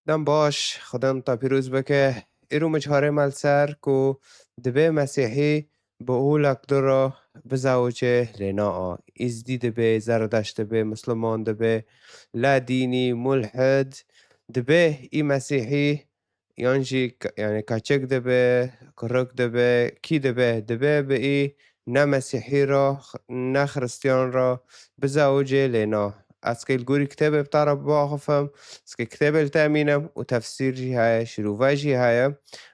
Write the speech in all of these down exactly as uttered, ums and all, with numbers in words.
Dem baş, Xwedê te pîroz bike. Îro min çare me li ser ku dibe Mesîhî bi olek du re bizawice lê naa. Îzdî dibe, Zerdeşt dibe, Misliman dibe, ladînî, mulhid dibe, î Mesîhî yan jî ke-, yani keçik dibe, kurik dibe, kî dibe, dibe bi î ne Mesîhî re, ne Xiristiyan re bizawice lê na. Ez kê li gorî kitêbê bi te re biaxifim, ez kê kitêbê li te mînim û tefsîr jî heye, şîrove jî heye.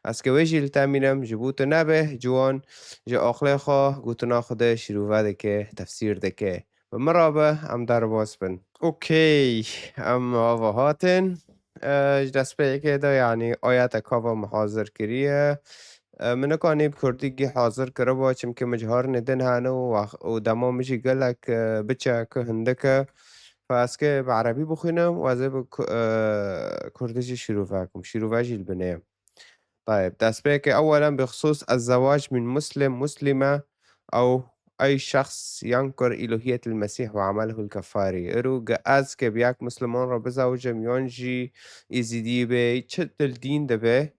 Ez kê wê jî li te mînim, ji bo tu nebe ciwan, ji aqilê xwe gotina xwe de şîrove dike, tefsîr dike. Bi min re be, em derbas bin. Okey, em ava hatin. E, ji destpêkê de, yanî, ayeteka ve min hazir kiriye. E, min nikanî bi kurdî gî hazir kiriba, çimkî min ciharnê din hene û wex-, û dema min jî gelek, e, biçe ku hindik e. Fe ez kê bi erebî bixwînim û ez ê bi ku-, e, kurdî jî şîrove bikim. Şîrove jî li binê ye. Tayeb, destpêkê, ewelen bixusûs ezzewac min muslim, muslime, ew ey şexs yenkur îlohiyet il-Mesîh ve emelehul keffarî. Îro ge ez ke bi yek Misliman re bizewicim, yan jî Êzîdî be, çi dil dîn de be,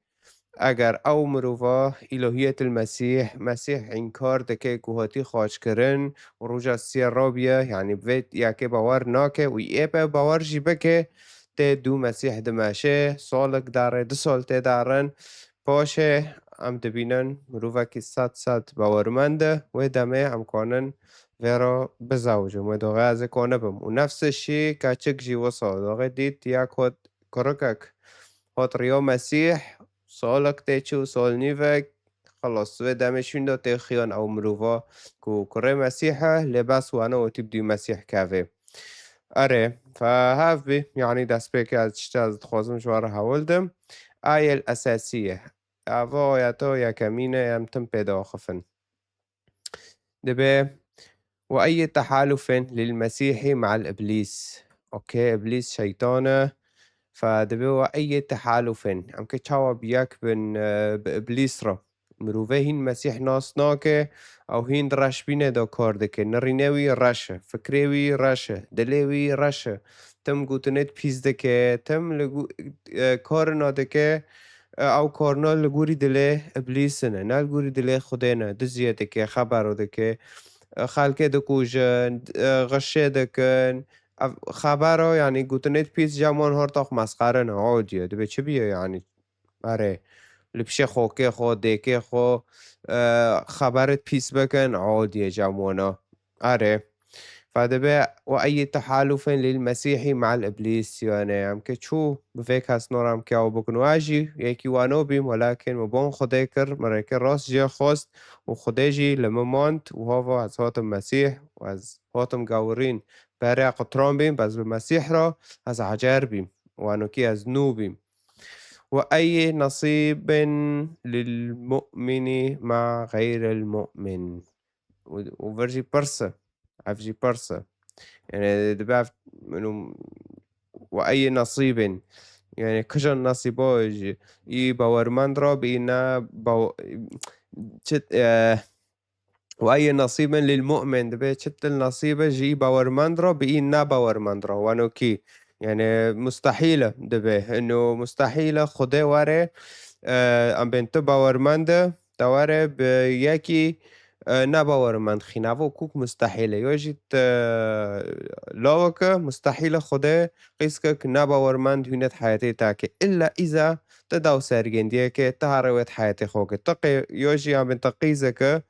eger ew mirova îlohiyet il-Mesîh, Mesîh înkar dike ku hatî xaçkirin û roja siyê rabiye, yanî bi vê yekê bawer nake û ê pe bawer jî bike, tê dû Mesîh dimeşe, salek dare, du sal tê darin, paşê em dibînin mirovekî sed sed bawermend e, wê demê em kanin vê re bizewicin, wê doxê ez ê kanibim. Û nefs şî keçik jî wisa, doxê dît ya kot kurikek hat riya Mesîh, salek tê çû, sal nîvek, xelas, wê demê şûnda tê xiyan ew mirova ku kurê Mesîh e, lê bes wana û tî bi dû Mesîh kevê. Erê, fe hev bî, yanî destpêkê ez tiştê ez dixwazim ji we re hewil dim. Ayel esasiye. Ava ayeta yekemîn e, em tim pê diaxifin. Dibe, "Ve eyyi tehalufin lil Mesîhî me'al Iblîs." Okey, Iblîs şeytan e. Fe dibe, "Ve eyyi tehalufin." Em ke çawa bi yek bin, e, bi Iblîs re? Mirovê hîn Mesîh nas nake, ew hîn di reşbînê de kar dike. Nirînê wî reş e, fikrê wî reş e, dilê wî reş e. Tim gotinêt pîs dike, tim li gu-, e, karina dike, e, ew karina li gorî dilê Iblîsî ne, ne li gorî dilê Xwedê ne. Diziyê dike, xebero dike, e, xelkê dikujin, e, xişê dikin. Ev xebero, yanî gotinêt pîs cem wan horta xwe mesxere ne, odiye. Dibe çi biye yanî? Erê, li pişê xokê xwe, dêkê xwe, e, xeberêt pîs bikin, odiye cem wana. Erê. Fe dibe, "Ve eyyi tehalufin lil Mesîhî me'al Iblîs." Yani, em ke çû bi vê kesno re em ke ew bikin. Û ez jî yekî wano bîm, welakin min bon Xwedê kir, min rêkê rast jê xwest û Xwedê jî li min mand û hava ez hatim Mesîh û ez hatim gewirîn. Berê qutran bîm, bes bi Mesîh re ez ecer bîm. Wanokî ez nû bîm. "Ve eyyi nasîbin lil mu'mini ma xeyril mu'min." Û, û vir jî pirs e. Ev jî pirs e. Yani dibe ev, inu, "Ve eyyi nasîbin." Yani kija nasîba jî, î bawermend re bi î ne baw-, çi, e, "Ve eyyi nasîbin lil mu'min." Dibe çi til nasîbe jî î bawermend re bi î ne bawermend re. Wanokî, yani mustehîl e dibe. Inu mustehîl e Xwedê were, e, em bên tu bawermend e, te were bi yekî, e, ne bawermend xînavo kuk mustehîl e. Yo jî te laweke mustehîl e Xwedê qîskek ne bawermend hûnet heyetê te ke. Îlla îza te daw sergendiyeke, te harê wet heyetê xwe ke. Te qê-, yo jî em bên te qîzeke,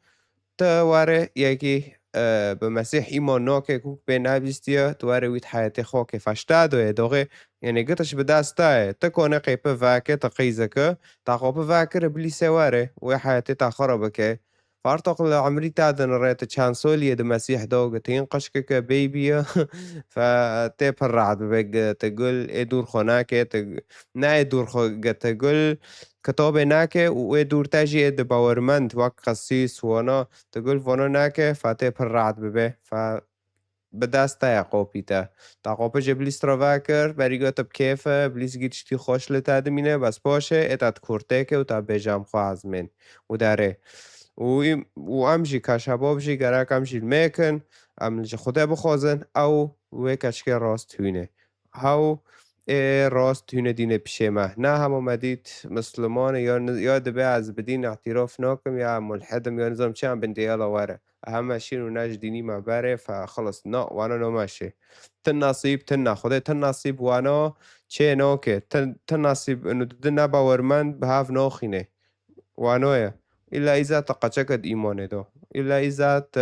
tu were yekî, e, bi Mesîh îman nake, ku pê nebîstiye, tu were wî di heyetê xwe ke feşta doye, doxê, yani gitiş bi dest te ye. Tu kone qê pi veke, tu qîzeke, ta xwe pi vekir, Iblîsê were, wê heyetê ta xwe re bike. Fartoq li emrî te din re, tu çend solî ye di Mesîh de, gitin qişkeke baby ye, fe tê pir rahat bibe, gi-, tu gul ê dûr xwe nake, tu, ne ê dûr xwe, gi-, tu gul, kitabê nake û wê dûr te jî ê di bawermend wek qesîs, wana, tu gul vana nake, fe tê pir rahat bibe, fe bi dest te ye qopî te. Ta qopij Iblîs re vekir, berî got bi kêf e, Iblîs gî tiştî xweş li te dimîne, bes paşê ê te di kurtê ke û te bêje em xwe ezmên û derê. Û î-, û em jî ka şebab jî gerek em jî li mêkin, em ji Xwedê bixwazin, ew wê keçikê rast hûne. Hew ê rast hûne dînê pişê me. Na hema me dît Misliman e, ya ni-, ya dibe ez bi dîn îtîraf nakim, ya mulhid im, ya nizam çi, em bin diyala were. Heme şîn û ne ji dînî me berê, fe xilas, na, wana nameşê. Ti nasîb, ti ne. Xwedê ti nasîb wana çê nake. Ti, ti nasîb, inu di ne bawermend bi hev naxîne. Wano ye. Îlla îza te qeçeke di îmanê de. Îlla îza te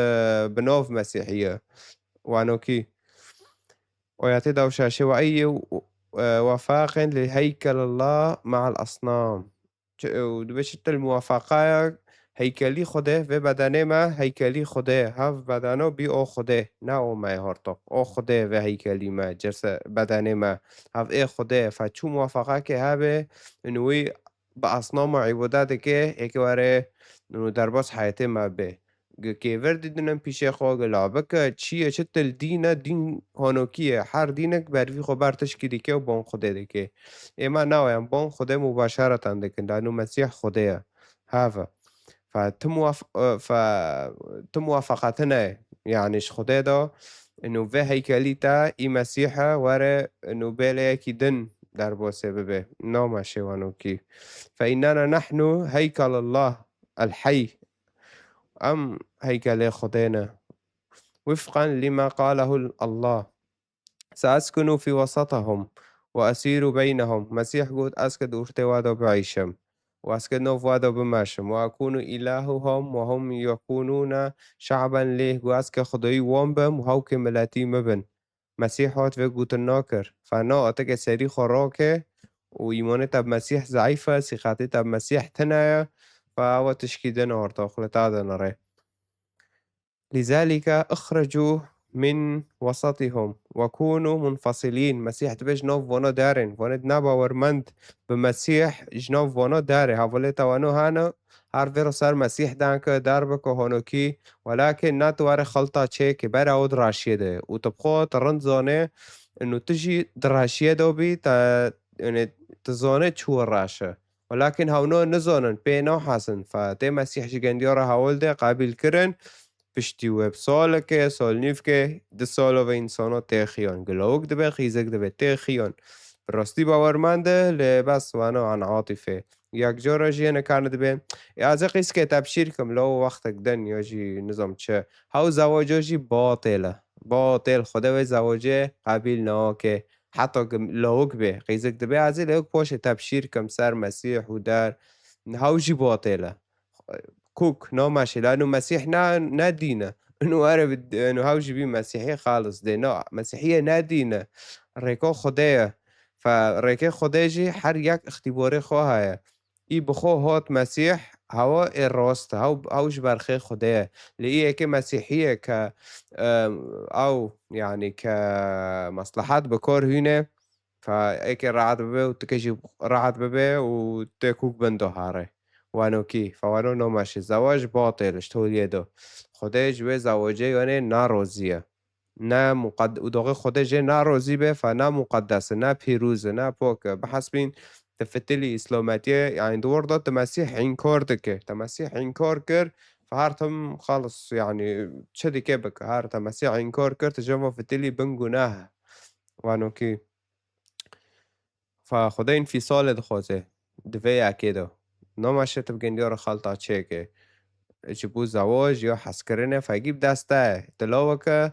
bi nav Mesîhî ye. Wano kî? Oyatê dawşaşê ve eyê, e, wefaqên li heykelillah me'al asnam. Ç-, û dibe çi til muwafaqaya heykelî Xwedê, vê bedenê me heykelî Xwedê, hev bedeno bî o Xwedê, ne o me hortoq. O Xwedê vê heykelî me, cerse bedenê me, hev ê Xwedê, fe çû muwafaqake hebe, û wî bi asnama îbada dike, êke were, û derbas heyetê me bê. Gi kêvir didinin pîşê xwe, gi labike, çi ye, çi til dîn e, dîn honokî ye. Her dînek bervî xwe ber tişkî dike û bon Xwedê dike. Ê me nawe em bon Xwedê mubaşeretan dikin, lano Mesîh Xwedê ye. Have. Fe ti muwaf-, e, fe ti muwafaqatine ye. Yanî ji Xwedê de, ino vê heykelî te î Mesîh e, were, ino bêle yekî din derbasê bibe. Name şêwanokî. Fe înnena nehnu heykelillah el-heyy. Em heykelê Xwedê ne. Wifqen lima qalehu Allah. Seeskunu fî wesatihum ve esîru beynehum. Mesîh got, ez ke di ortê we de biîşim. Û ez ke nav we de bimeşim. Ve ekunu îlahuhum ve hum yekunûne şe'ben lî. Got, ez ke Xwedayî wan bim û hewkê miletî min bin. Mesîh hat vê gotin nakir. Fe na, te ke serî xwe rake û îmanê te bi Mesîh zeîf e, sîqetê te bi Mesîh tune ye, fe ew tişkî din ortoq li te dinire. Lizalike ihrecu min wesatihum ve kunu munfasilîn. Mesîh dibe ji nav vana derên. Vanê di ne bawermend bi Mesîh ji nav vana derê. Hevalê te wano hene, her vê re ser Mesîh danke, derbike honokî, welakin ne tu were xelta çêke, bera ew di reşiyê de. Û tu bi xwe tu rind zanê, û tu jî di reşiyê de bî, te, yani, tu zanê çi reş e. Welakin hewno nizanin, pê nahesin. Fe tê Mesîh ji gendiya re hewil de qebîl kirin, piştî wê bi saleke, salnîvke, di salo ve însano tê xiyan. Gi lawik dibe, xîzik dibe, tê xiyan. Bi rastî bawermend e, lê bes wano an atîfe. Yek cara jî yê nikarine dibe. Ê, ez ê qîzke tebşîr kim, lawo wextek din ya jî nizam çi. Hew zewaca jî batêl e. Batêl, Xwedê wê zewacê qebîl nake. Heta ki lawik bê, qîzik dibe, ez ê lawik poşê tebşîr kim ser Mesîh û der. Hew jî batêl e. Kûk, nameşê, lano Mesîh ne, ne dîn e. Ino ere bi, ino hew jî bî Mesîhî xalis dê. Na, Mesîhiyê ne dîn e. Rêka Xwedê ye. Fe rêkê Xwedê jî her yek îxtîbarê xwe heye. Î bi xwe hat Mesîh, hewa ê rast e. Hew, hew ji ber xê Xwedê ye. Lê î yekê Mesîhî ye ke, em, ew, yanî ke meslehet bi kar hîne, Fe êkê rahat bibe û tike jî rahat bibe û tê kûk bin dohare. Wano kî? Fe wano nameşê. Zewac batêl e, ji toliyê do. Xwedê ji wê zewacê yanê narozî ye. Ne muqad-, û doxê Xwedê jê narozî be, fe ne muqeddes e, ne pîroz e, ne pok e. Bihesbîn, tu fitilî îslametiyê, yanî di wir de tu Mesîh înkar dike. Tu Mesîh înkar kir, fe her tim xalis, yanî çi dike bike. Her tu Mesîh înkar kir, tu jê ve fitilî bin gunah e. Wano kî? Fa Xwedê înfîsalê dixwaze di vê yekê de. Nameşe tu bi gendiya re xelta çêke. Ji bo zewaj ya hezkirinê fegî bi dest te ye. Tu laweke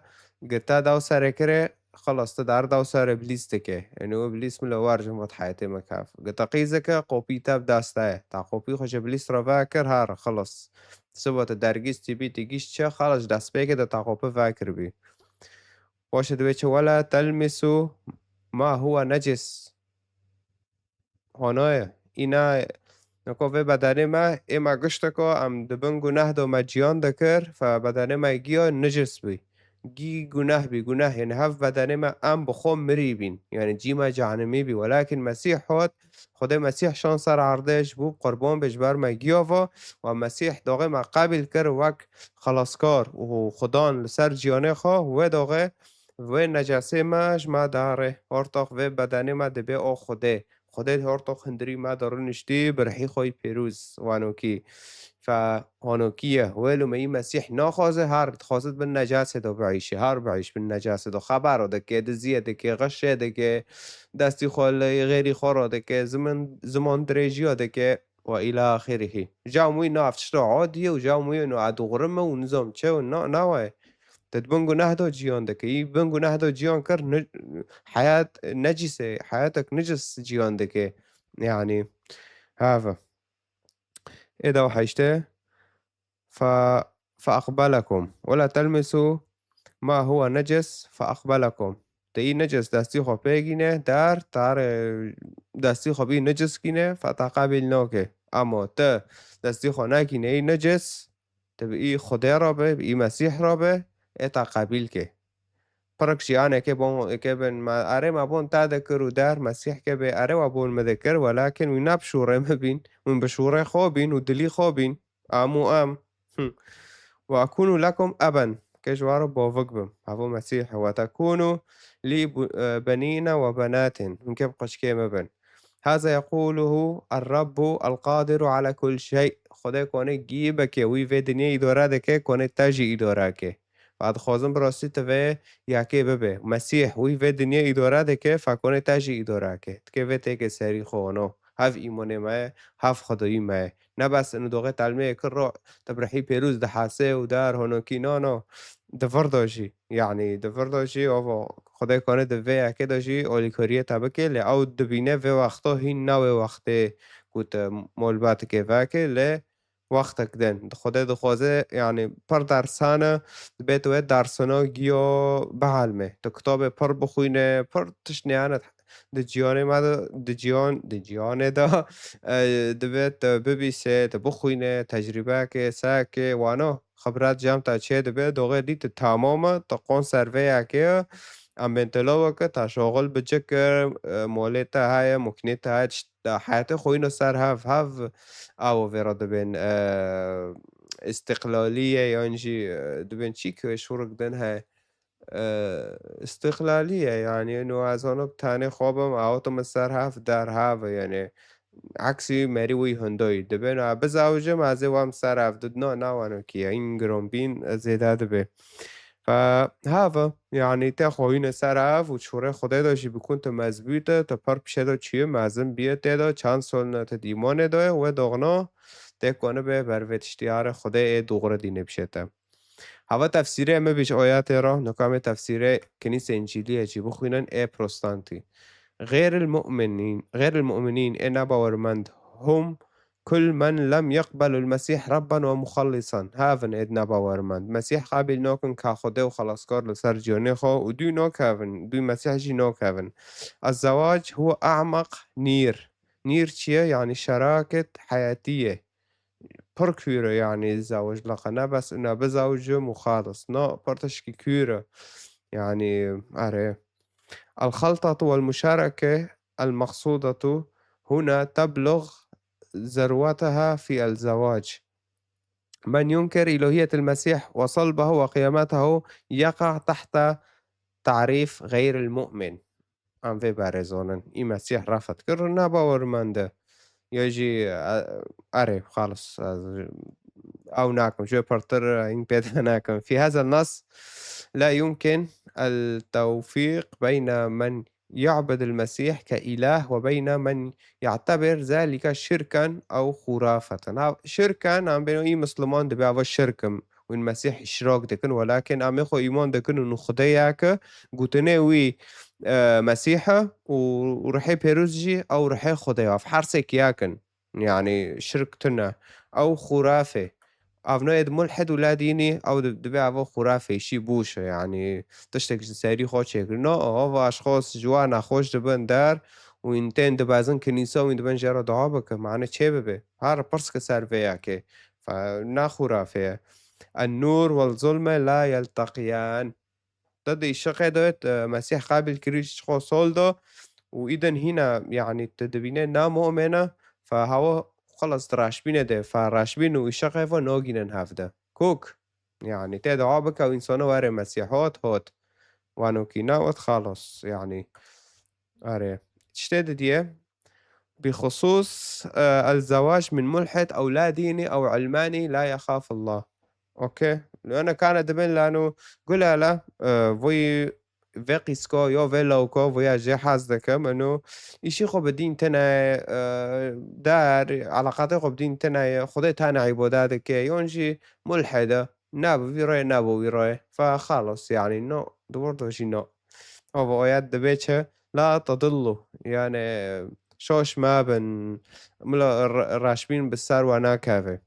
gi te dew serê kire, xelas tu der dew serê bilîz dike. Yanî wê bilîz min li wer jin vat heyetê min kef. Gi te qîzeke qopî te bi dest te ye. Te qopî xwe ji bilîz re vekir, her, xelas. Siba tu dergîz tîbî, tu gîş çi, xelas ji destpêkê de te qopî vekiribî. Paşê divê çi, "Wela telmisu ma huwa necis." Hanaye, îna, niko vê bedenê me, ê me giştiko em di bin guneh do me ciyan dikir, fe bedenê me giya necis bî. Gî guneh bî, guneh, yani hev bedenê me em bi xwe mirî bîn. Yani cî me cehenimî bî. Welakin Mesîh hat, Xwedê Mesîh şan ser erdê ji bo qurban bê ji ber me giya ve, we Mesîh doxê me qebîl kir wek xelaskar û Xudan li ser ciyanê xwe, wê doxê vê necesê me ji me dare, ortox vê bedenê me dibê o Xwedê. Xwedê hortoq hundirî me de rûniştî, bi rihî xwe yî pêrûz wanokî. Fe wanokî ye. Wêlo me yî Mesîh naxwaze, her dixwaze bin necasê de biîşe, her biîş bin necasê de. Xebero dike, diziyê dike, xişê dike, destî xwe li xêrî xwe re dike, ziman, ziman dirêjiya dike. Ve ila axirihî. Cam wî nav tişta adî ye û cam wî ino edûxrim e û nizam çi û na, nawe. Te di bin guneh de ciyan dike. Yî bin guneh de ciyan kir, ni-, heyat necîs e, heyatek nicis ciyan dike. Yani, hava. Ê de heşte. Fe, fe aqbelekum. Ve la telmisu ma huwa necis, fe aqbelekum. Te yî necis destî xwe pê gîne, der, tar, e, destî xwe bî necis gîne, fe te qebîl nake. Ama te destî xwe nekîne yî necis, te bi î Xwedê re be, bi î Mesîh re be, ê te qebîl ke. Pirik jî aneke bon, ke bin, ma, erê ma bon te de kir û der, Mesîh ke be, erê wa bon me de kir, welakin wî ne bi şûrê me bîn, wî bi şûrê xwe bîn û dilî xwe bîn. Am û em. Hm. Ve ekûnû lekum eben. Ke ji we re bavik bim. Havo Mesîh. Ve tekûnû lî bu-, e, benîne ve benatên. Hûn ke bi qeçkê me bin. Haza yeqûluhu er-Rabbu el-qadiru ala kul şey. Xwedê kone gî bike, wî vê dinyê îdare dike, kone te jî îdare ke. Fa dixwazim bi rastî tu vê yakê bibe. Mesîh wî vê dinyê îdare dike, fa kone te jî îdare ke. Dike vê têke serî xwe ono. Hev îmonê me ye, hev Xwedayî me ye. Ne bes inu doxê telmeyê kir ro, te bi rihî pêrûz dihese û der honokî, no, no. Di vir de jî, yanî di vir de jî, ava Xwedê kane di vê yekê de jî alîkariyê te bike, lê ew dibîne vê wexto hîn ne wê wextê ku te molbetike veke, lê wextek din. Xwedê dixwaze, yanî pir dersan e, dibê tu wê dersana giya bihelme. Tu kitabê pir bixwîne, pir tişt neyane di ciyanê me de, di ciyan, di ciyanê de, e, dibê tu bibîse, tu bixwîne, tecrîbeke, seke, wano, xibret cem te çê dibe, doxê dî tu tamam e, tu qon ser vê yekê ye, em bên telo weke, te şoxil bicik kir, e, molê te heye, muknê te heye, tişt, heyetê xwe yîno ser hev, hev awo vê re dibên, e, îstiqlalî ye, yan jî, e, dibên çî ku şûrik din heye. E, îstiqlalî ye, yanî, no ez hano bi tenê xwe bim, awtim ser hev, der hev, yanî, eksî merî wî hundoyî. Dibê no ez bizawicim, ez ê wem ser hev. Did no, na wano kî ye. În gironbîn zêde dibe. Fe, hev e, yanî, te xwe yîne ser hev û çûrê Xwedê de jî bikun tu mezbût e, tu pir pişê de çûyî, mezin bîye tê de, çend sol ne tu dîmonê de ye, wê doxno tê kone be ber vê tiştî, arê Xwedê ê dûxre dînê bişê te. Hava tefsîrê me bî ji ayetê re, nika em ê tefsîrê Kinîsê Încîliyê jî bixwînin, ê protestantî. غير المؤمنين، غير المؤمنين، ê nebawermend, هم كل من لم يقبلوا المسيح ربا ومخلصا. Hev in ê nebawermend. Mesîh qebîl nakin ka Xwedê û xelaskar li ser ciyanê xwe û dû nakevin, dû Mesîh jî nakevin. الزواج هو أعمق نير. Nîr çi ye? Yanî şeraket heyatî ye. Pir kûr e, yanî, zewij, leqe ne bes ina bizewicim û xalis. Na, pir tişkî kûr e. Yanî, erê. الخلطة والمشاركة المقصودة هنا تبلغ ذروتها في الزواج. من ينكر إلوهية المسيح وصلبه وقيامته يقع تحت تعريف غير المؤمن. Em vê berê zonin. Î Mesîh refet kir, nebawermend e. Ya jî, e, erê, xalis, ez ew nakim. Ji wê pirtir hîn pê de nakim. في هذا النص لا يمكن التوفيق بين من يعبد المسيح كإله وبين من يعتبر ذلك شركا أو خرافة. Ha, şirken, em bêno î Misliman dibe, ava şirk im. Wîn Mesîh îşrak dikin, welakin em ê xwe îman dikin û Xwedê yek e, gotinê wî, e, Mesîh e û, û Ruhê Pêrûz jî ew Ruhê Xwedê ye. Ev her sêk yek in. Yanî şirk tune. Ew xurafe. Ev nayê di mulhid û ladînî, ew di-, dibe ev xurafe, îşî bûş e. Yanî tiştek ji serî xwe çêkir. No, ev aşxos ji wan nexweş dibin der û în tên dibezin kinîsa û în dibin jê re dua bikin. Mane çê bibe? Her pirs ke ser vê yekê. Fe-, ne xurafe ye. النور والظلمة لا يلتقيان. Te di îşiqê de, e, Mesîh qebîl kirî ji xwe sol do û îdin hîna, yanî, tu dibîne na mu'mine, fe hewa xelas di reşbînê de, fe reşbîn û îşiqê ve nagînin hev de. Kok. Yanî, tê dua bike û însana were Mesîh hot, hot. Wano kî na hot, xelas, yanî. Erê. Tiştê didiye. بخصوص، آه، الزواج من ملحد أو لا ديني أو علماني لا يخاف الله. أوكي؟ لأنه كان دبن لأنه قل لا، آه، وي vê qîsko yo vê lawko vêya jê hez dikim, ino îşî xwe bi dîn tine ye, e, der, eleqatê xwe bi dîn tine ye, Xwedê tane îbada dike, yon jî mulhid e, ne bi vî rayê, ne bi wî rayê. Fe xelas, yanî no, di wir de jî no. Ava ayet dibê çi? La tedillu, yani şaş mebin, mila r-, reşbîn bi ser we nakeve.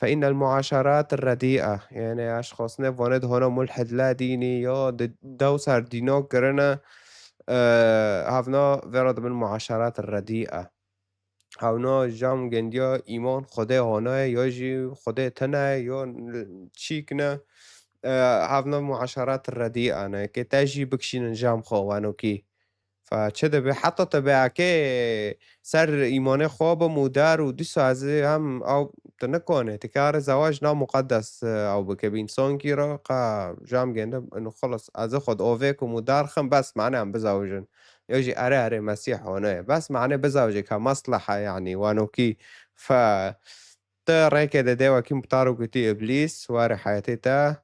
فإن المعاشرات الرديئة، yani eşxasine vanê di hona mulhid la dînî ya di dew ser dîno kirine, e, hevna vera dibin muaşerat redîe. Hevna jam gendiya îman Xwedê hona ye, ya jî Xwedê tine ye, ya çîk ne, e, hevna muaşerat redîe ne, ke te jî bikişînin jam xwe wanokî. Fe çi dibe? Heta tu bêakê ser îmanê xwe bim û der û dîsa ez ê hem ew tu nikane. Tu kare zewac na muqedes, e, ew bike bi însankî re, qe jam gende, ino xilas, ez ê xwe di ovê kim û derxim, bes mane em bizewicin. Ya jî erê, erê, Mesîh hone ye. Bes mane bizewicê ka meslehe, yanî wanokî. Fe tu rêkê de dê wekî muxtar û gotî Îblîs, warê heyetê te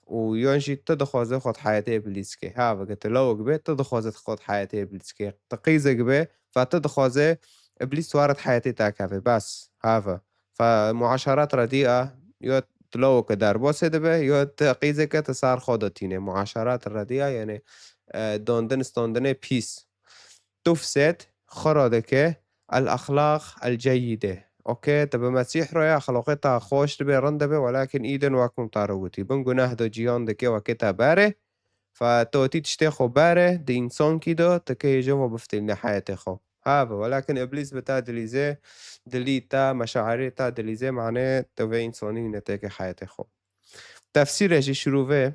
û yon jî tu dixwazê xwe di heyetê Îblîs kê. Ha, veke tu lawek bê, tu dixwazê xwe di heyetê Îblîs kê. Tu qîzek bê, fe tu dixwazê Îblîs ware di heyetê te keve. Bes, ha ve. Fe muaşerat redîa, yo tu laweke derbasê dibe, yo tu qîzeke tu ser xwe de tîne. Muaşerat redîa, yani, e, dandin, standinê pîs. Tufsid, xira dike, el-exlaq el-ceyide. Okey, tu bi Mesîh re ye, exlaqê te xweş dibe, rind dibe, welakin îdin wek min te re gotî, bin guneh de ciyan dike wekê te berê. Fe tu tî tiştê xwe berê, di însankî de, tu kê hêjin ve biftêlîne heyetê xwe. Have, welakin Îblîs bi te dilîzê, dilî te, meşairê te dilîzê, mane tu vê însanî netêke heyetê xwe. Tefsîrê jî şirûvê,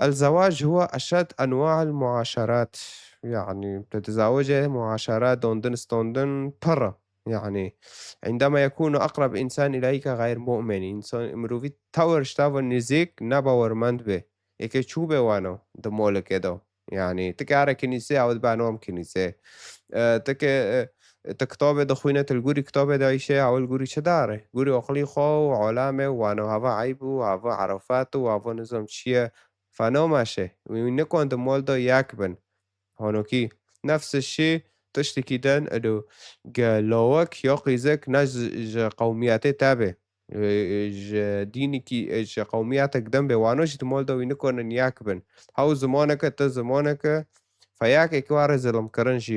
الزواج هو أشد أنواع المعاشرات. Yani, tu dizawece muaşerat, dondin, stondin, pir e. Yani, عندما يكون أقرب إنسان إليك غير مؤمن. Însan, mirovî tewr ji te ve nêzîk, ne bawermend be. Yekê çû be wano, di molekê de. Yani, tu kare kinîsê, ew dibe eno em kinîsê. E, tu ke, e, tu kitabê dixwîne, tu li gorî kitabê de îşe, ew li gorî çi dare? Gorî oxlî xwe û alamê û wano hava eyb û hava erefat û hava nizam çi ye? Feno meşe. Wî nikon di mol de yek bin. Honokî. Nefs şî tiştekî din, edo ge lawek ya qîzek ne ji, ji qewmiyetê te be. E, ji dînekî, e, ji qewmiyetek din bê, wano jî di mol de wî nikonin yek bin. Hew zimaneke, tu zimaneke, fe yekekî ware zilimkirin ji,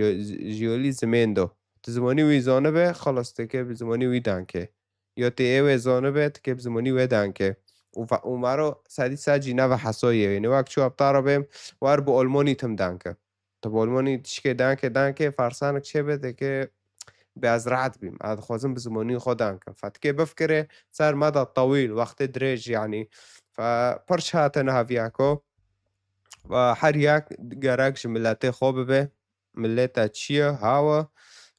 ji yolî zimên do. Tu zimanî wî zanibe, xelas, tu kê bi zimanî wî danke. Ya tê ê wê zanibe, tu kê bi zimanî wê danke. Û ve-, û mero sedî sed jî neve hesoyê wê. Ne wek çû hepta re bêm, war bi olmonî tim danke. Tu bi olmonî tişkê danke, danke, farsanek çê be, deke bê ez rehet bîm. Ez dixwazim bi zimanî xwe dankim. Fetikê bifkirê ser meda tewîl, wextê dirêj, yanî. Fe pirç hate niha viyako. Ve her yek gerek ji miletê xwe bibe. Mileta çi ye? Hawa.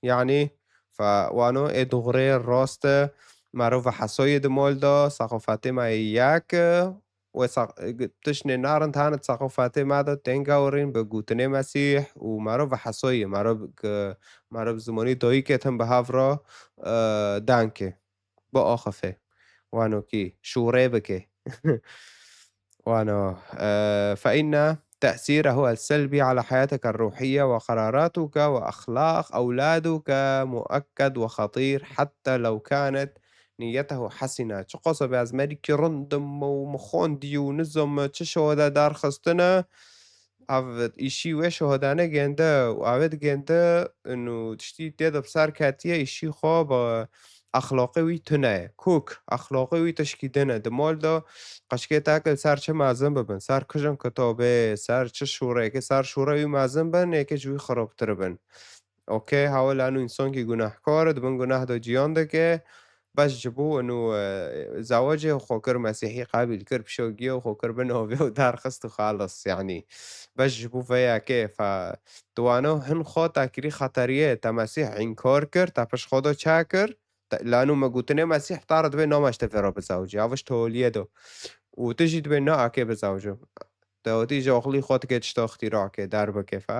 Yanî, fe wano ê dixurê rast e. Mero ve hesoyê di mol de, saqofatê me yek e. Wê saq-, tiştê narind hane di saqofatê me de, tên gewirîn bi gotinê Mesîh û mero ve hesoyê, mero bi, mero bi zimanî dayikê tim bi hev re, e, danke. Biaxife. Wanokî, şûrê bike. Wano, e, فإن تأثيره السلبي على حياتك الروحية وقراراتك وأخلاق أولادك مؤكد وخطير حتى لو كانت نيته حسنة. Çiqasa be ez merîkî rind im û min xwendî û nizam çi şoda derxistine, ev îşî wê şohadane gende û ev ê digende, û tiştî tê de bi ser ketiye, îşî xwe bi exlaqê wî tune ye. Kok, exlaqê wî tişkî din e. Di mol de qeşkê te ki li ser çi mezin bibin? Ser kijin kitabê, ser çi şûreyekê, ser şûrê wî mezin bin, yekê ji wî xirabtir bin. Okey, hewe lano însankî gunehkar e, di bin guneh de ciyan dike. Bes ji bo û, e, zewacê xwe kir Mesîhî qebîl kir, pişo giya xwe kir bin ovê û derxist û xelas, yanî. Bes ji bo vê yekê fe, tu wano hin xwe te kirî xeteriyê, te Mesîh înkar kir, te pişt xwe de çe kir, te, lano me gotinê Mesîh te re dibê nama ji te vê re bizewicî, ev ji te holiyê do. Û tu jî dibê na akê bizewicî. Te wetî ji oxlî xwe dike tişta îxtîra ke, derbike. Fe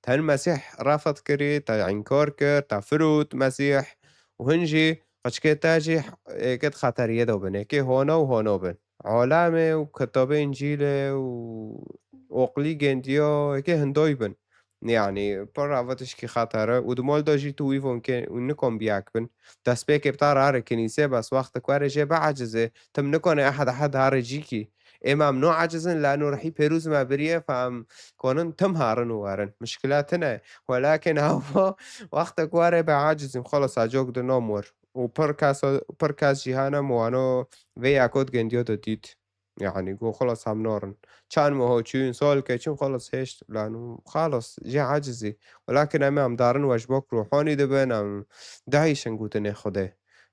hin Mesîh refet kirî, te înkar kir, te firût Mesîh. Û hin jî qeçkê te jî êkê di xeteriyê de bin. Êkê hona û hona bin. Alemê û kitabê Încîlê û oxlî gendiya êkê hindoy bin. Yanî pir rava tişkî xeter e û di mal de jî tu wî von ke û nikon biyek bin. Destpêkê bi te rare kinîsê bes wextek were jê biecizê. Tim nikone ehad ehad hare cîkî. Ê me em no ecizin, lano rihî pêrûz me biriye, fe em konin tim herin û werin. Mişkila tine. Welakin hava wextek were be ecizim. Xelas, ecok di nom wir. Û pir kes, pir kes cîhana mi wano vê yako di gendiyo de dît. Yanî go xelas em narin. Çend meho çûn, salke çûn, xelas hêşt, lano xelas jê ecizî. Welakin em ê em darin we ji bo ruhanî dibin, em dihîşin gotinê Xwedê.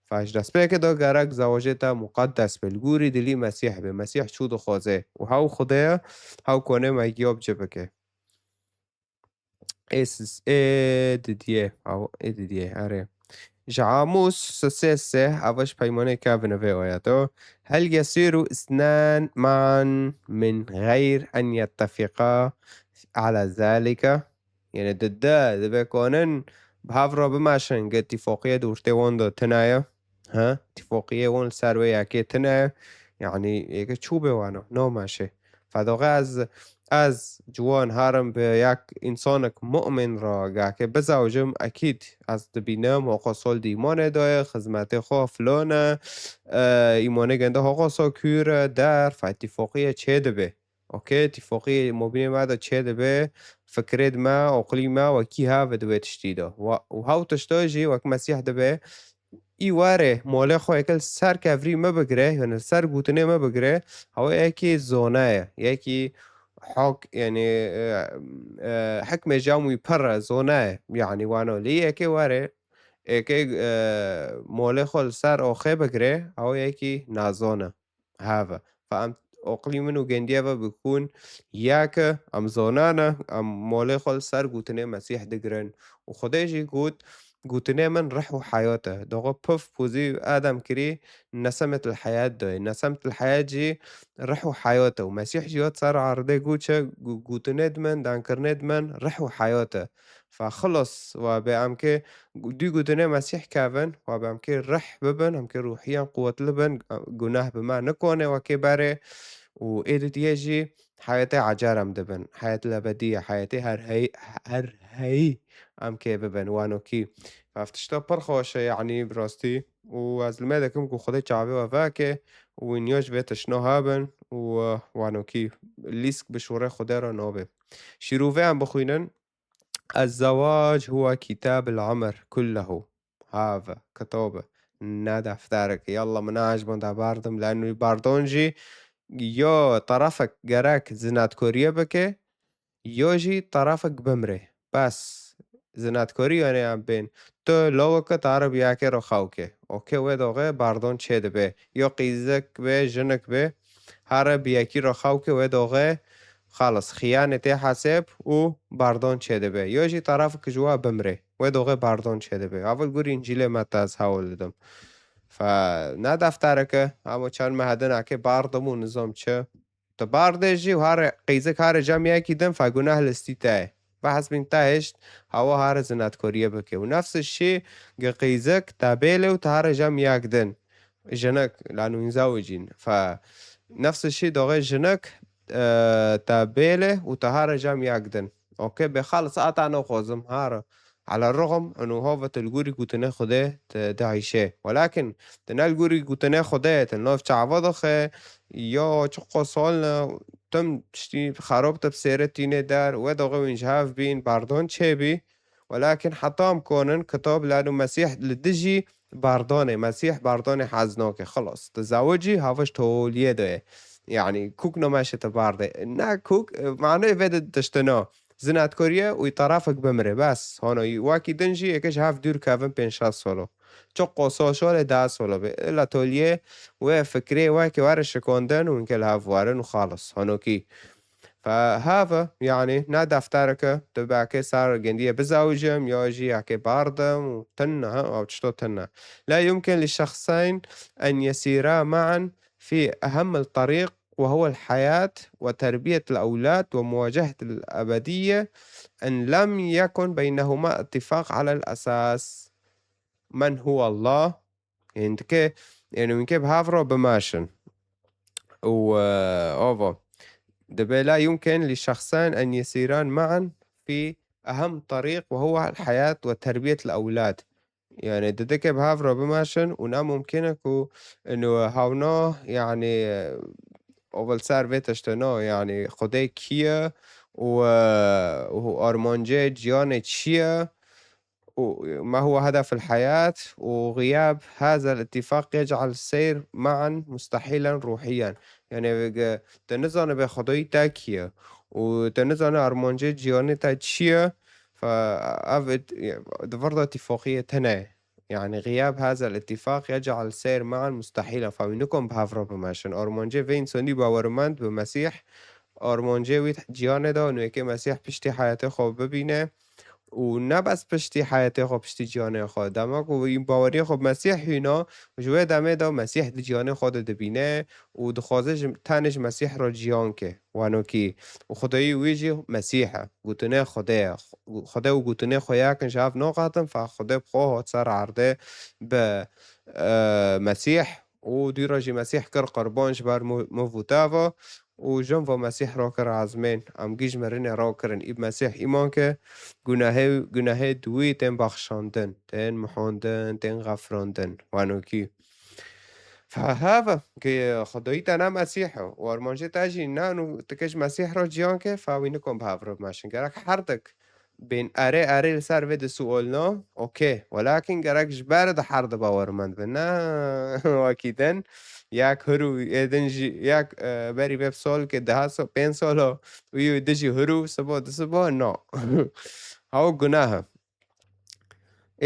Fe ji destpêkê de gerek zewacê te muqedes be, li gorî dilî Mesîh be. Mesîh çû dixwaze û hew Xwedê ye, hew konê me giya bi ci bike. Ê sis-, ê didiyê, ew, ê didiyê, erê. Ji Amûs sisê sê, ev ji peymanê kevin vê ayet o. هل يصير اثنان معا من غير أن يتفقا على ذلك؟ Yanî di de, dibe konin bi hev re bimeşin, ge tîfoqiyê di ortê wan de tune ye. Ha? Tîfoqiyê wan li ser wê yekê tune ye. Yanî yeke çû bê wana, nameşe. Fedoxe ez, ez ciwan herim bi yek însanek mu'min re gake bizewicim, ekîd ez dibînim, hoqa sol di îmanê de ye, xizmetê xwe filan e, e, îmanê gende hoqa sol kûr e, der, fe tîfoqiyê çê dibe. Okey, tîfoqî mobînê me de çê dibe, fikrê di me, oqilî me wekî hev e di wê tiştî de. Wa-, û hew tişto jî wek Mesîh dibe, î were molê xwe yekê li ser kevrî me bigire, yani li ser gotinê me bigire, hewe yekî zona ye, yekî hok, yani, e, e, hikmê cam wî pir e, zona ye, yani wano lê yekê were, êkê, e, molê xwe li ser oxê bigire, hewe yekî nazon e. Have. Fe em oqlî min û gendiye ve bikûn yek e, em zonan e, em molê xwe li ser gotinê Mesîh digirin. Û Xwedê jî got, gotinê min rih û heyat e. Doxo pif pozî Adam kirî nesemet li heyat de ye. Nesemet li heyat jî rih û heyat e. Û Mesîh jî hat ser erdê got çi, go-, gotinê di min, dankirinê di min rih û heyat e. Fe xilos, wa be em kê dû gotinê Mesîh kevin, wa be em kê rih bibin, em kê ruhiyan quwetli bin, gunah bi me nikone wekê berê û ê didiyê jî heyetê ecer em dibin. Heyet lebedî ye, heyetê her hey-, her heyî em kê bibin, wanokî. Ev tişta pir xweş e, yanî bi rastî. Û ez li me dikim ku Xwedê çavê we veke û wî niya ji vê tiştna hebin û, eh, wanokî lîsk bi şûrê Xwedê re nabe. Şîrovê em bixwînin. الزواج هو كتاب العمر كله. Have, kitab e. Ne defterek e. Yalla min ne ji bo te bardim. Leno bardon jî yo terefek gerek zinatkoriye bike, yo jî terefek bimre. Bes zinatkoriye ne em bên. Tu laweke tare bi yekê re xew ke. Okê, wê doxê bardon çê dibe. Yo qîzek be, jinik be. Here bi yekî re xew ke wê doxê xalis xiyanê tê hesêb û bardon çê dibe. Yo jî terefek ji we bimre. Wê doxê bardon çê dibe. Ev li gorî Încîlê me te ez hewl didim. Fe ne deftereke, ama çend me hedin eke bardim û nizam çi. Tu bardê jî û here qîzik here cem yekî din fe guneh listî te ye. Ve hesbîn te hişt, hewa here zinatkoriye bike. Û nefs şî gi qîzik te bêle û te here cem yek din. Jinik, lano înzawicîn. Fe nefs şî doxê jinik, e, te bêle û te here cem yek din. Okê, bê xalis ata nexwazim, here. Ala rixim, ino hova tu li gorî gotinê Xwedê tu dihîşê. Welakin tu ne li gorî gotinê Xwedê, tu nav çava dixe, ya çiqo sal ne, tim tiştî xerab te bi sêre tînê der, wê doxê wîn ji hev bîn, bardon çê bî. Welakin heta em konin kitab lano Mesîh li dijî bardonê, Mesîh bardonê hez nake. Xilas. Tu zewicî, hava ji toliyê de ye. Yanî kûk nameşe tu bardê. Ne kûk, e, manê vê de tiştino. Zinatkoriye û tarafek bimire. Bes. Hano wekî din jî êke ji hev dûr kevin pênc şeş solo. Çiqo so şolê da solo be. Ila toliyê wê fikrê wekî were şikondin û inke li hev warin û xalis. Hano kî. Fe have, yanî, ne deftereke, tu belkê ser gendiye bizewicim, ya jî yekê bardim û tinne, ha, ew tişto tinne. لا يمكن لشخصين أن يسيرا معا في أهم الطريق وهو الحياة وتربية الأولاد ومواجهة الأبدية إن لم يكن بينهما اتفاق على الأساس من هو الله. Hindike, yani, hûn kê bi hev re bimeşin. û, e, ava. Dibe لا يمكن لشخصين أن يسيران معا في أهم طريق وهو الحياة وتربية الأولاد. Yani, didike bi hev re bimeşin û ne mumkin e ku ino hewna, yani, ovel ser vê tiştê no, yani, Xwedê kî ye û, e, û armancê ciyanê çi ye û ما هو هدف الحياة û غياب هذا الاتفاق يجعل السير معا مستحيلا روحيا. Yani, ge-, te nizane be Xwedayî te kî ye û te nizane armancê ciyanê te çi ye, Fa ev it-, di vir de tîfoqiyê tune ye. Yani, غياب هذا الاتفاق يجعل السير معا مستحيلا. Fa wî nikom bi hev re bimeşin. Armancê vê însanî bawermend bi Mesîh, armancê wî ciyanê de, û wekî Mesîh piştî heyatê xwe bibîne. Û ne bes piştî heyatê xwe, piştî ciyanê xwe. Dema ku wî baweriyê xwe bi Mesîh hîna, ji wê demê de Mesîh di ciyanê xwe de dibîne û dixwaze ji, tenê ji Mesîh re ciyan ke. Wano kî, û Xwedayî wî jî Mesîh e, gotinê Xwedê ye. Xwedê û gotinê xwe yek in, ji hev naqetin, fa Xwedê bi xwe hat ser erdê bi, e, Mesîh û dû re jî Mesîh kir qurban ji ber mo-, mov û tava û jin va Mesîh rakir ezmên. Em gî ji mirinê rakirin. Î bi Mesîh îman ke gunahê, gunahê di wî tên bexşandin, tên mihandin, tên xefirandin. Wano kî. Fa heve, ke Xwedayî te ne Mesîh e û armancê te jî ne û tu ke ji Mesîh re ciyan ke, fa wî nikom bi hev re bimeşin. Gerek herdik bên erê erê li ser vê di sualna, okey. Welakin gerek ji ber de herdi bawermend bin. Ne wekî din, yek hir û ê din jî, yek, e, berî vê bi sol ke daha so-, pênc sal o, wî û di jî hir û sibo di sibo, no. Haw gunah e.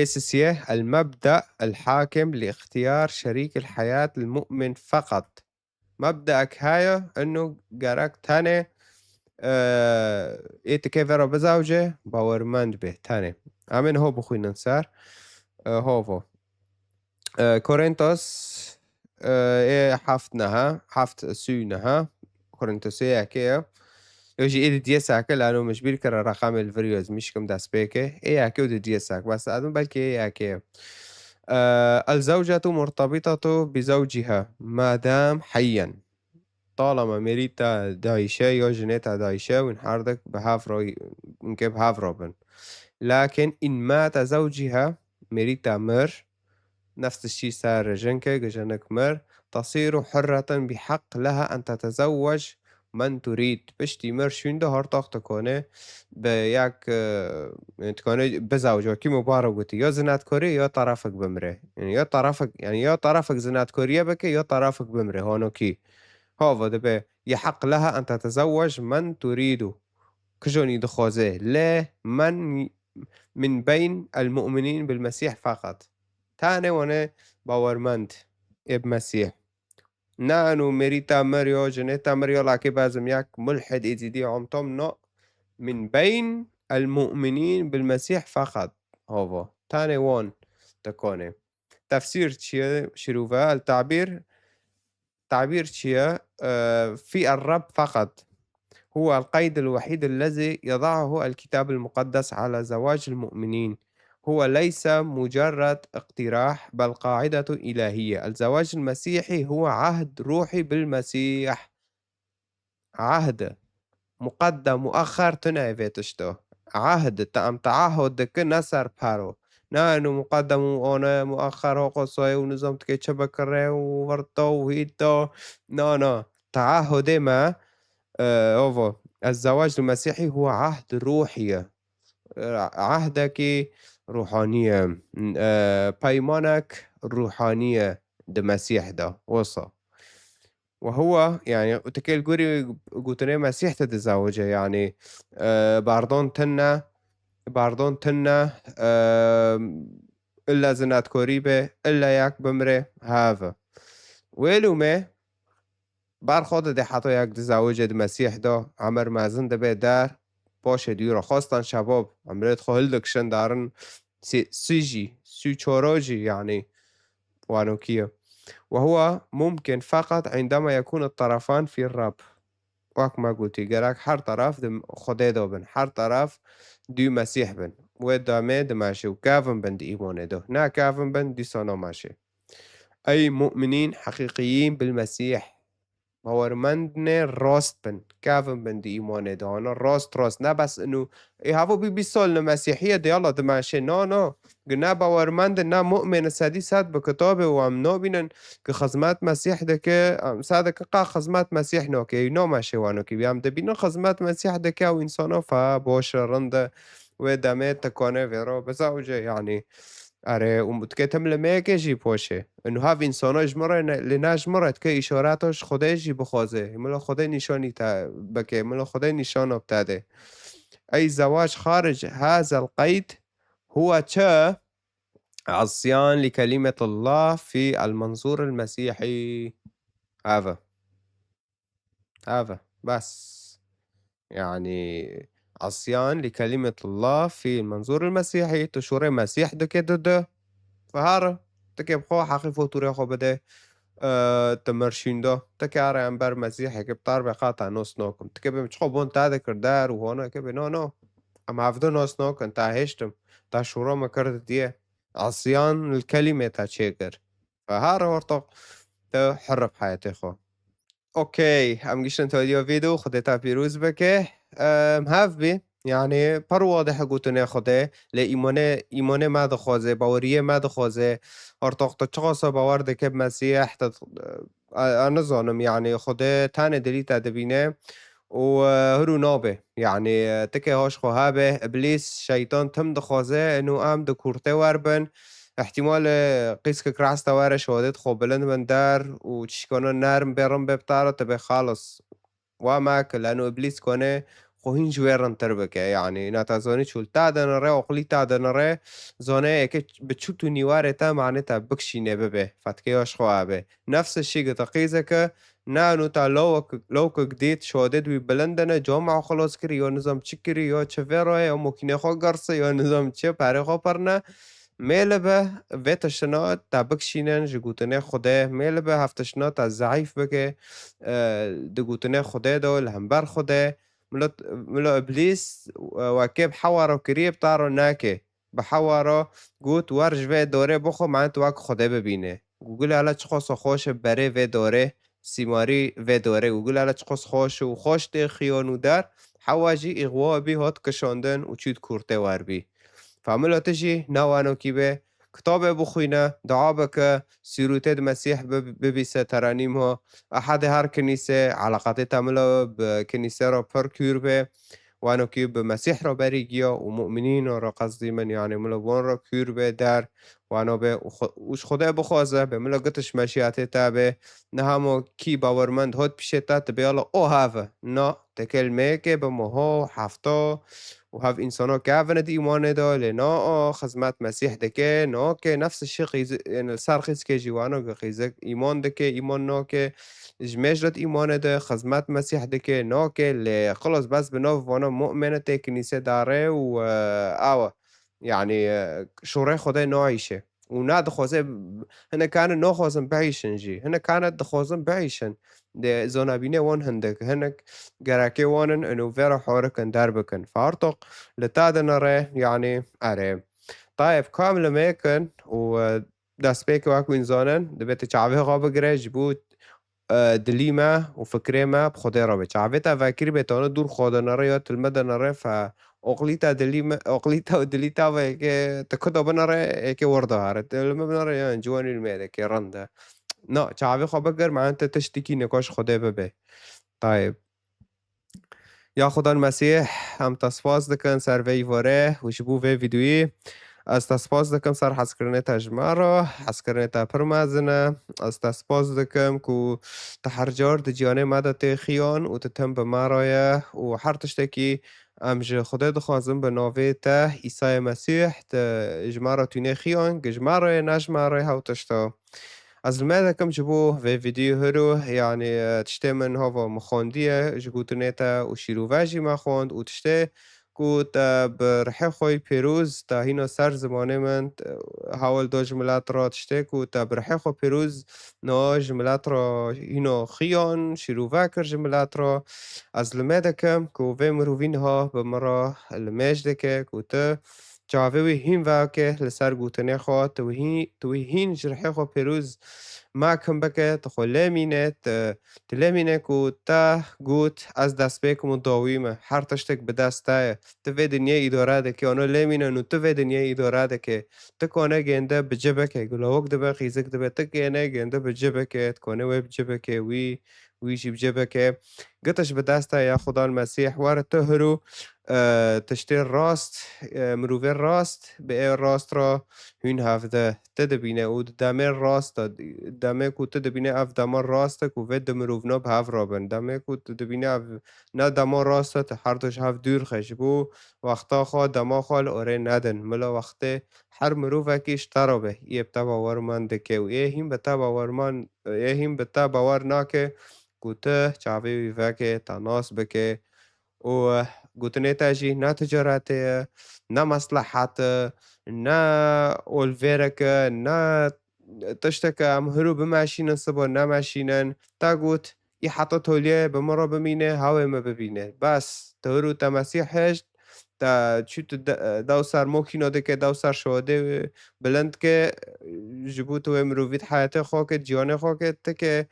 Ê sisiye, المبدأ الحاكم لاختيار شريك الحياة المؤمن فقط. Mebdeek heye, ino gerek tenê, e, ê tikê ve re bizewce, bawermend be, tenê. Em ê niho bixwînin ser, e, hovo. E, Korintos, e, ê heft neha, heft sî neha, Korintosê yekê ye. Yo jî ê di diyê seke, lano min ji bîr kire reqemê li vir yo, ez mişkim destpêkê. Ê yekê û di diyê sek. Bes ez belkî ê yekê ye. Eee, الزوجة مرتبطة بزوجها ما دام حيا. Talama mêrî te dayîşe ya jinê te dayîşe, wîn herdik bi hev re, wîn kê bi hev re bin. Lakin in mate zewciha, mêrî te mir, nefs tiştî ser jinke, gijenik mir, تصير حرة بحق لها أن تتزوج من تريد. Piştî mir şûnde her tax dikane bi yek, e, dikane bizewca. Kî mubarek gotî, ya zinetkarî ya tarafek bimre. Yani ya tarafek, yani ya tarafek zinetkariye bike ya tarafek bimre. Hano kî. Hava dibe, يحق لها أن تتزوج من تريد. Kijonî dixwaze. Lê men min beyn el mu'minîn bil Mesîh feqet. Tenê wane bawermend ê bi Mesîh. Ne eno mêrî te mir ya, jinê te mir ya, lakê bezim yek mulhid êzîdî amtom no. Min beyn el mu'minîn bil Mesîh feqet. Hava. Tenê wan dikanê. Tefsîr çi ye? Şirove, el tabîr, tabîr çi ye? E, في الرب فقط. هو القيد الوحيد الذي يضعه الكتاب المقدس على زواج المؤمنين. هو ليس مجرد اقتراح، بل قاعدة إلهية. الزواج المسيحي هو عهد روحي بالمسيح. Ahd. Muqeddem, muaxer tune vê tişto. Ahd, te-, em teahhud dikin, ne ser pero. Ne eno muqeddem û one muaxer ho qosayê û nizam dike çi bikire û virto û hîto. Na, na. Teahhudê me, e, ovo. الزواج المسيحي هو عهد روحي. E, ahdekî ruhanî ye. E, peymanek ruhanî ye di Mesîh de. Wisa. وهو، yani, û tikê li gorî gotinê Mesîh te dizewece, yani, e, bardon tune, bardon tune, e, illa zinetkorî be, illa yek bimre, have. Wê lûmê, ber xwe dide heta yek dizewece di Mesîh de, emir mezin dibe der, paşê dû re xwestan şebab, emrê xwe hildikişin darin, sê, sê jî, sê çoro jî, yani, wano kî ye. وهو ممكن فقط عندما يكون الطرفان في الرب. Wek me gotî, gerek her taraf di Xwedê de bin, her taraf dû Mesîh bin. Wê demê dimeşê û kevin bin di îmanê de. Ne kevin bin, dîsa nameşê. Ey mu'minîn heqîqiyîn bil Mesîh. Bawermendinê rast bin. Kevin bin di îmanê de. Ana rast rast. Ne bes inu. Ê havo bî bîst sal li Mesîhiyê de yala dimeşê. Na, na. Gi ne bawermendin, ne mu'minin sedî sed bi kitabê û em nabînin. Ki xizmet Mesîh dike, em, sedike qe xizmet Mesîh nake, nameşê wano ki, em dibînin xizmet Mesîh dike û însana fe baş e, rind e, wê demê tikane vê re bizewce, yanî, erê, û dike tim li mêkê jî poşê. Inu hev însana ji min re ne, li ne ji min re dike îşareta ji Xwedê jî bixwaze. Mila Xwedê nîşanî te bike, mila Xwedê nîşana bi te de. Ey zewac xaric hazel qeyd huwa çi? عصيان لكلمة الله في المنظور المسيحي. Ava. Ava. Bes. Yani, عصيان لكلمة الله في المنظور المسيحي. Tu şûrê Mesîh dike dide. Fehar. Dike bi xwe heqî foturê xwe bide. E, tu mirşîn de. Dike are em ber Mesîhê ki bi tar be qata nos nakim. Dike bim çiqo bon ta dikir der û hona ke be no, no. Em hevdu nas nakin, ta hêştim. Ta şûra me kir diye. Asiyan li kelîmê te çêkir. Ve her ortak te herib heyetê xwe. Okey, em giştin taliya vîdeo, Xwedê te pîroz bike. Em, hev bî, yani, per wadih gotinê Xwedê, lê îmanê, îmanê me dixwaze, baweriyê me dixwaze. Ortak te çiqasa bawer dike bi Mesîh, te, a, a, nizanim, yani, Xwedê tenê dilî te dibîne. û, e, hir û nabe. Yanî, e, tikê hoş xwe habe, Îblîs, şeytan tim dixwaze, eno em di kûrtê wer bin. Îhtîmal e, qîskek rasta were şehadêt xwe bilind bin der û çişkana nerm bê rin bê bi te re, tu bê xalis. Wa me ki, leno Îblîs kone xwe hîn ji wê rintir bike. Yanî, na te zanî çûl te dinire, oqlî te dinire, zane yeke bi çût û nîwarê te manê te bikşîne bibe. Fetkê hoş xwe habe. Nefs şî gite qîzeke, Nano ta lawek, lawkek dît, şehadêt wî bilind dene, cama xwe xilas kirî, ya nizam çi kirî, ya çi vê re ye, ya mokînê xwe girse, ya nizam çi, perê xwe pirne. Mêle be, vê tiştina te bikşînin ji gotinê Xwedê, mêle be hev tiştina te zeîf bike, e, di gotinê Xwedê de, li hember Xwedê. Milo, milo Îblîs, e, wekê bi hewa re kirî, bi te re nake. Bi hewa re got, wer ji vê dorê bixwe, mane tu wek Xwedê bibîne. Got, gul hele çiqas xweş e berê vê dorê, sîmarî vê dorê. Got, gul hele çiqas xweş û xweş tê xiyan û der. Hewa jî îxwa bî, hat kişandin û çû di kûrtê wer bî. Familo tu jî ne wanokî be, kitabê bixwîne, dua bike, sîrûtê di Mesîh bi-, bibîse teranîm ho. Ehedê her kinîse, eleqetê te milo bi kinîse re pir kûr be. Wano ki bi Mesîh re berî giya û mu'minîn re qezdî min, yanî milo wan re kûr be der, wano be û xwe-, û ji Xwedê bixwaze, be milo gitiş meşiyatê te be, ne hemo kî bawermend hot pişê te, tu bê yala o have. Na, te kelmeyeke bi moho, hefta û hev însano kevine di îmanê de, lê na o xizmet Mesîh dike, na ke nefs şi qîz-, yani li ser qîzkê jî wano ki qîzek îman dike, îman nake, ji mêj re di îmanê de xizmet Mesîh dike, nake, lê xilas bes bi nav vana mu'mine tê kinîse dare û, e, awe. Yani, e, şûrê Xwedê naîşe. Û ne dixwaze, hinek hene naxwazin biîşin jî. Hinek hene dixwazin biîşin. Dê zonabînê wan hindik. Hinek gerekê wan in, û vê re horikin derbikin. Fartoq li te dinire, yani, erê. Tayeb, kam li me kin û, e, destpêkê wek wîn zanin, dibê tu çavê xwe bigire ji bo, e, dilî me û fikrê me bi Xwedê re be. Çavê te vekirî bê, tane dûr xwe de nere ya til me de nere fe. Oqlî te dilî me, oqlî te û dilî te ve yekê, tu kuda binere, yekê wir de here. Til me binere ya ciwanî li me de kê rind e. Na, çavê xwe bigir, mane te tiştekî nikaş Xwedê bibe. Tayeb. Ya Xudan Mesîh, em te spas dikin ser vê îvarê û ji bo vê vîdeoyê. Ez te spas dikim ser hezkirinê te ji me re. Hezkirinê te pir mezin e. Ez te spas dikim ku tu her car di ciyanê me de tê xiyan û tu tim bi me re ye û her tiştekî em ji Xwedê dixwazin bi navê te, Îsayê Mesîh, tu ji me re tûnê xiyan, gi ji me re ye, ne ji me re ye, hew tişta. Ez li me dikim ji bo vê vîdeo hiro, yanî, e, tiştê min hava min xwendiye ji gotinê te û şîrove jî me xwend û tiştê ku te bi rihê xwe yî pêroz te hîna ser zimanê min, te hewil da ji milet re tiştê ku te bi rihê xwe pêroz na ji milet re hîna xiyan, şîrove kir ji milet re. Ez li me dikim ku vê mirovî niha bi min re li mêj dike ku tu çavê wî hîn veke li ser gotinê xwe, tu wî hî-, tu wî hîn ji rihê xwe pêroz mekim bike, tu xwe lê mîne, tu, tu lê mîne ku te got, ez destpêk im û dawî me. Her tiştek bi dest te ye. Tu vê dinyê îdare dike, ana lê mîne û tu vê dinyê îdare dike. Tu kane gênde bi ci bike, gulawik dibe, xîzik dibe, tu kane gênde bi ci bike, tu kane wê bi ci bike, wî, wî jî bi ci bike. Gitiş bi dest te ya Xudan Mesîh, were tu hiro, e, tiştê rast, e, mirovê rast, bi ê rast re hûn hevde. Tu dibîne û di demê rast de, demê ku tu dibîne ev dema rast e ku vê du mirovna bi hev re bin. Demê ku tu dibîne ev ne dema rast e, tu her du ji hev dûr xe. Ji bo wexta xwe, dema xwe li orê nedin. Mila wextê her mirovekî ji te re be, yê bi te bawerman dike û yê hîn bi te bawerman, yê hîn bi te bawer nake ku tu çavê wî veke, te nas bike. Û, eh, gotinê te jî ne ticaretê ye, ne meslehet e, ne olvêrek e, ne tiştek e, em hiro bimeşînin, sibo nemeşînin. Te got, î heta toliyê bi min re bimîne, hawê me bibîne. Bes, tu hiro te Mesîh hişt, te çû tu de-, dew ser mokîna dike, dew ser şodê bilind ke, ji bo tu wê mirovî di heyetê xwe ke, ciyanê xwe ke, ti ke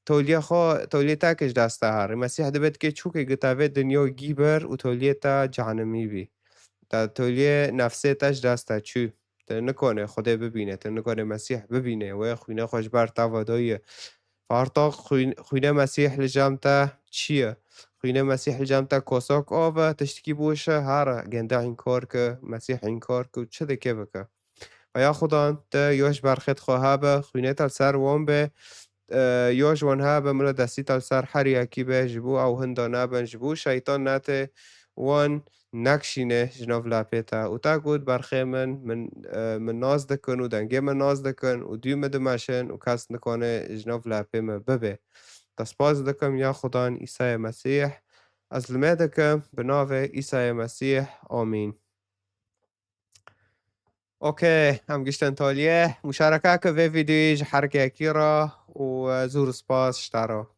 toliyê xwe, toliyê te ke ji dest te herî. Mesîh dibe dike çûke gi te vê dinya gî bir û toliyê te cehenimî bî. Te toliyê nefsê te ji dest te çû. Tu nikane Xwedê bibîne, tu nikane Mesîh bibîne. Wê xwînê xwe ji ber te ve daye. Fartaq xwîn-, xwînê Mesîh li cem te çi ye? Xwînê Mesîh li cem te kosak av e, tiştekî boş e, here gende înkar ke, Mesîh înkar ke û çi dike bike. Eya Xudan, te yo ji ber xêt xwe hebe, xwînê te li ser wan be, e, yo ji wan hebe, mila destî te li ser her yekî be, ji bo ew hinda nebin, ji bo şeytan nete wan nekişîne ji nav lepê te. Û te got, berxê min, min, e, min nas dikin û dengê min nas dikin û dû min dimeşin û kes nikane ji nav lepê min bibe. Te spas dikim ya Xudan Îsayê Mesîh. Ez li me dikim bi navê Îsayê Mesîh. Amîn. Okey, em giştin taliyê. Muşareke ke vê vîdeoyê ji her kekî re û, e, zor spas ji te re.